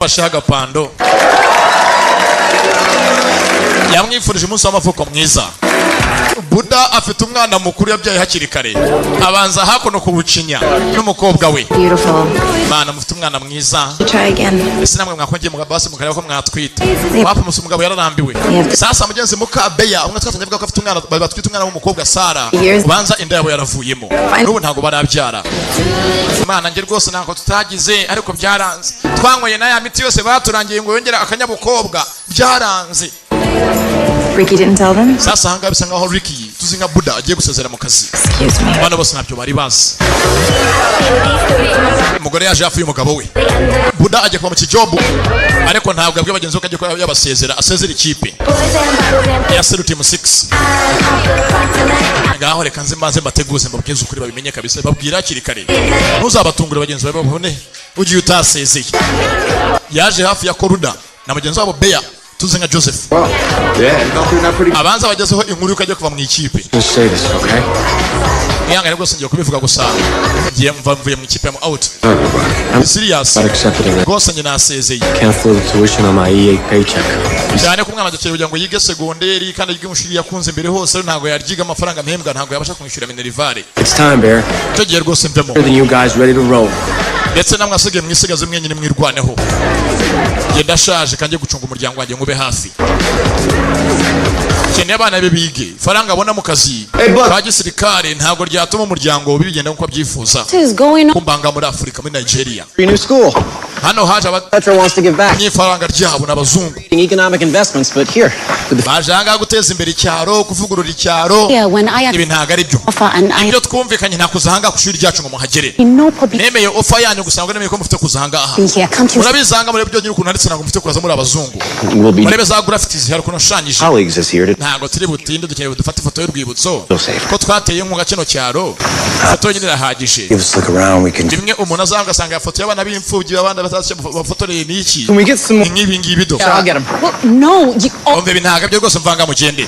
Yamufasheho agapando, yamwifurije umunsi w'amavuko mwiza. Buda afite umwana mukuru yabyaye hakiri kare, abanza hakuno kubucinya n'umukobwa we. Beautiful. Mana, mufite umwana mwiza. Try again. Ese namwe mwakongeye basi mukareba ko mwatwita? Wapi, musa umugabo yararambiwe. Sasa mugenzi muka Beya umwe twatangiye avuga ko afite umwana, batwite umwana w'umukobwa Sara. Years. Ubanza inda yabo yaravuyemo, n'ubu ntabwo barabyara. Imana, njye rwose ntabwo tutagize, ariko byaranze. Twanyweye na ya miti yose baturangiye ngo yongere akanyabukobwa, byaranze. Ricky didn't tell them? Sasa ahangaha bisa nkaho Ricky tuzi nka Buda agiye gusezera mu kazi. Excuse me. Abana bose ntabyo bari bazi. Umugore yaje hafi y'umugabo we. Buda agiye kuva mu kijobu, ariko ntabwo abwiye bagenzi be ko agiye kuba yabasezera, asezera ikipe ya Seru Team 6. Ngaho reka nze mbanze mbateguze, mbabwize ukuri, babimenye kabisa. Babwira hakiri kare, ntuzabatungure bagenzi bawe babone ugiye utasezeye. Yaje hafi ya Koruda na mugenzi wabo Beya tuzi nka Joseph. Yeah, you go through that pretty. Abanza bagezeho inkuru yuko agiye kuva mu ikipe. Just say this, okay? Mwihangane rwose, ngiye kubivuga gusa, ngiye mva mvuye mu ikipe ya out. I'm Serious. not accepted it. Rwose njye nasezeye. Can't afford the tuition on my E8 paycheck. Cyane ko umwana agiye kugira ngo yige segonderi kandi yige umushuri yakunze mbere hose, ntabwo yaryiga amafaranga mpembwa, ntabwo yabasha kumwishyura minerval. It's time, Bear. Icyo gihe rwose mvemo. Better than you guys ready to roll. Ndetse namwe asigaye mwisigaze mwenyine, mwirwaneho. Njye ndashaje, kanjye gucunga umuryango wanjye ngube hafi. Keneye abana be bige. Ifaranga abona mu kazi ka gisirikare ntabwo ryatuma umuryango bigenda nk'uko abyifuza. What is going on? Kumbanga muri Afurika, muri Nigeria. Your new school. Hano haje Petra wants to give back. abanyifaranga ryabo ni abazungu. Economic investments, but here, with the Baje ahangaha guteza imbere icyaro, kuvugurura icyaro. Yeah, when I Ibi ntabwo ari byo. offer and I Ibyo twumvikanye, nta kuza ahangaha ku ishuri ryacu ngo muhagere. No public Nemeye offer yanyu gusa, ngo nemeye ko mufite kuza ahangaha. be here. Can't you Murabizi, ahangaha murebe byonyine ukuntu handitse, ntabwo mufite kuza muri abazungu. We'll be Murebe za graffiti, hari ukuntu hashushanyije. colleagues is here to Ntabwo turi butinde, dukeneye dufate ifoto y'urwibutso Feel safe. ko twateye inkunga kino cyaro. Ifoto yonyine irahagije. Give us a look around. We can. Bimwe umuntu azanga agasanga ifoto y'abana b'imfubyi, abana batazi bafotoreye n'iki. Can we get some Ni nk'ibi ngibi do. I'll get him. Well, no, you. Oh, Umva, ibi ntabwo byo rwose, mvanga mugende.